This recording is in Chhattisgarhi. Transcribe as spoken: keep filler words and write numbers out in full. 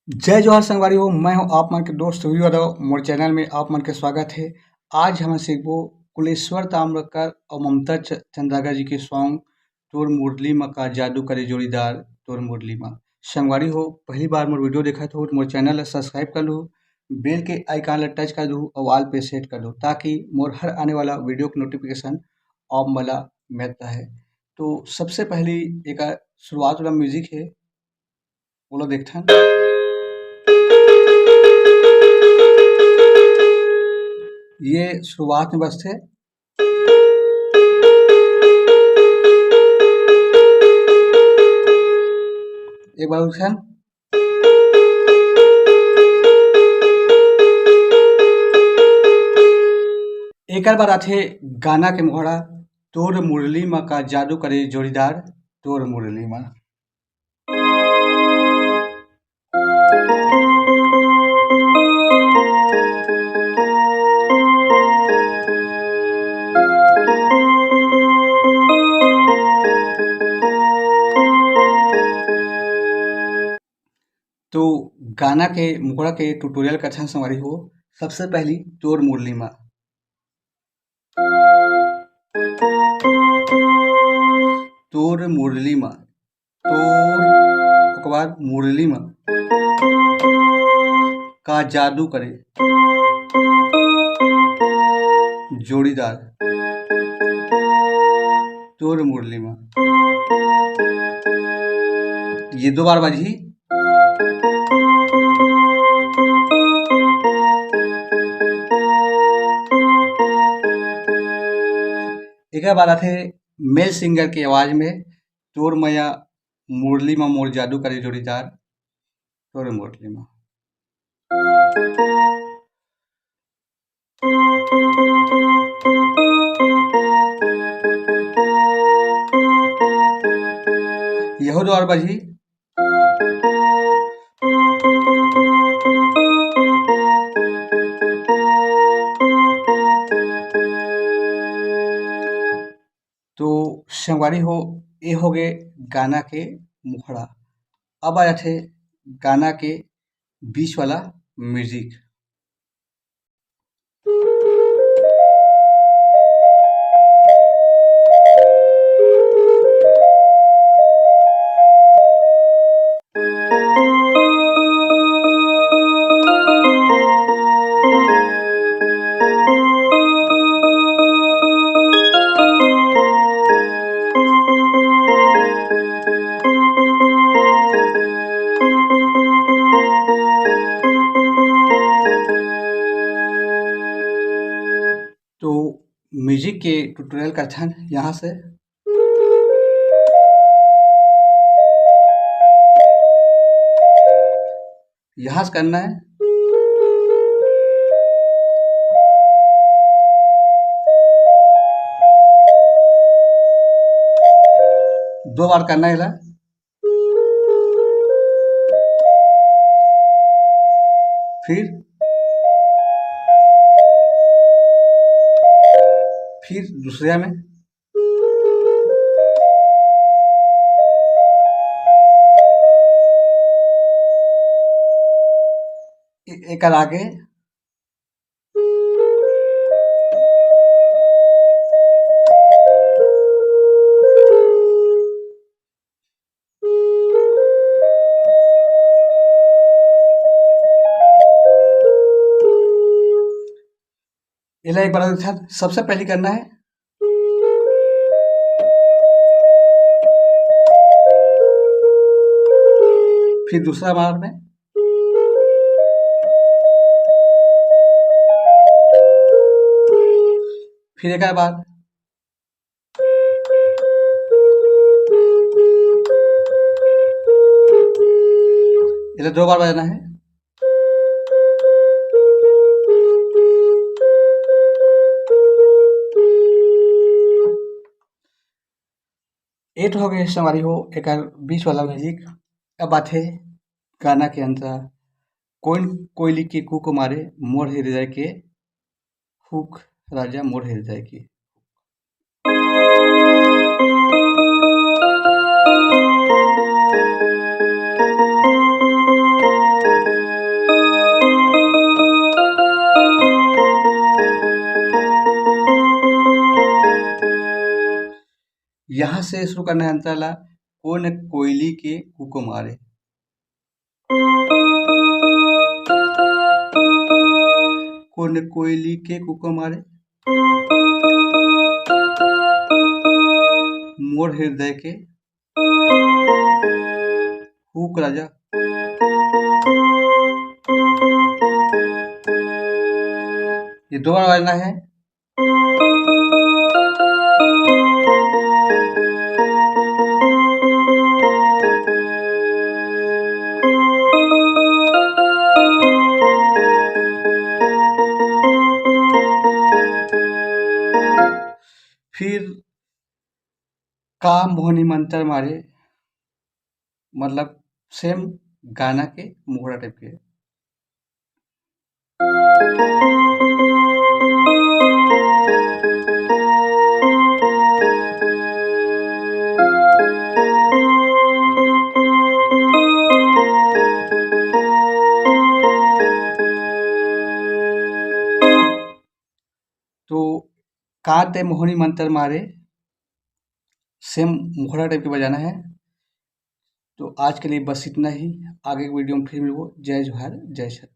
जय जोहार संगवारी हो, मैं हूं आप मन के दोस्त वीरू यादव। मोर चैनल में आप मन के स्वागत हे। आज हमन सीखबो कुलेश्वर ताम्रकर अउ ममता च-, चंद्राकर जी के सॉन्ग तोर मुरली म का जादू करे जोड़ीदार तोर मुरली म। संगवारी हो, पहली बार मोर वीडियो देखत हो तो मोर चैनल ला सब्सक्राइब कर लू, बेल के आइकन ला टच कर दू अउ ऑल पे सेट कर दू, ताकि मोर हर आने वाला वीडियो के नोटिफिकेशन आप मन ला मिलत रहे। तो सबसे पहली एक शुरुआत वाला म्यूजिक हे, ओला देखथन। ये शुरुआत में बजथे। एक बार उठन। एकर बाद आथे गाना के मुखड़ा, तोर मुरली मा का जादू करे जोड़ीदार, तोर मुरली मा। तो गाना के मुखड़ा के ट्यूटोरियल कथन संगवारी हो। सबसे पहली तोर मुरली मा, तोर मुरली मा, तोर, ओकर बाद मुरली मा का जादू करे जोड़ीदार तोर मुरली मा। ये दो बार बाजही। एकर बाद आथे मेल सिंगर के आवाज में, तोर मया मुरली मा मोर जादू करे जोड़ीदार, तोर मुरली मा। यहू दो बार बाजही। तो संगवारी हो, ए हो गए गाना के मुखड़ा। अब आ जाथे गाना के बीच वाला म्यूजिक। तो म्यूजिक के ट्यूटोरियल करथन यहाँ से। यहाँ से करना है। दो बार करना है इला। फिर, फिर दूसरे में। ए-, एकर आगे। एला एक बार और देखथन। सबसे पहले करना है, फिर दूसरा बार में, फिर एक बार। इधर दो बार बजाना है। एट हो गए संगवारी हो, एकर बीच वाला म्यूजिक। अब आथे गाना के अंतरा। कोइन कोइली के कुक मारे मोर हृदय के हुक, राजा मोर हृदय के। यहाँ से शुरू करना है अंतरा ला। कोन कोयली के कुको मारे, कोन कोयली के कुको मारे, मोर हृदय के हुक राजा। ये दो बार बजना है। फिर का मोहनी मंतर मारे, मतलब सेम गाना के मुखड़ा टाइप के। तो का ते मोहनी मंतर मारे, सेम मुखड़ा टाइप के बजाना है। तो आज के लिए बस इतना ही। आगे के वीडियो में फिर मिलबो। जय जोहार, जय छत्तीसगढ़।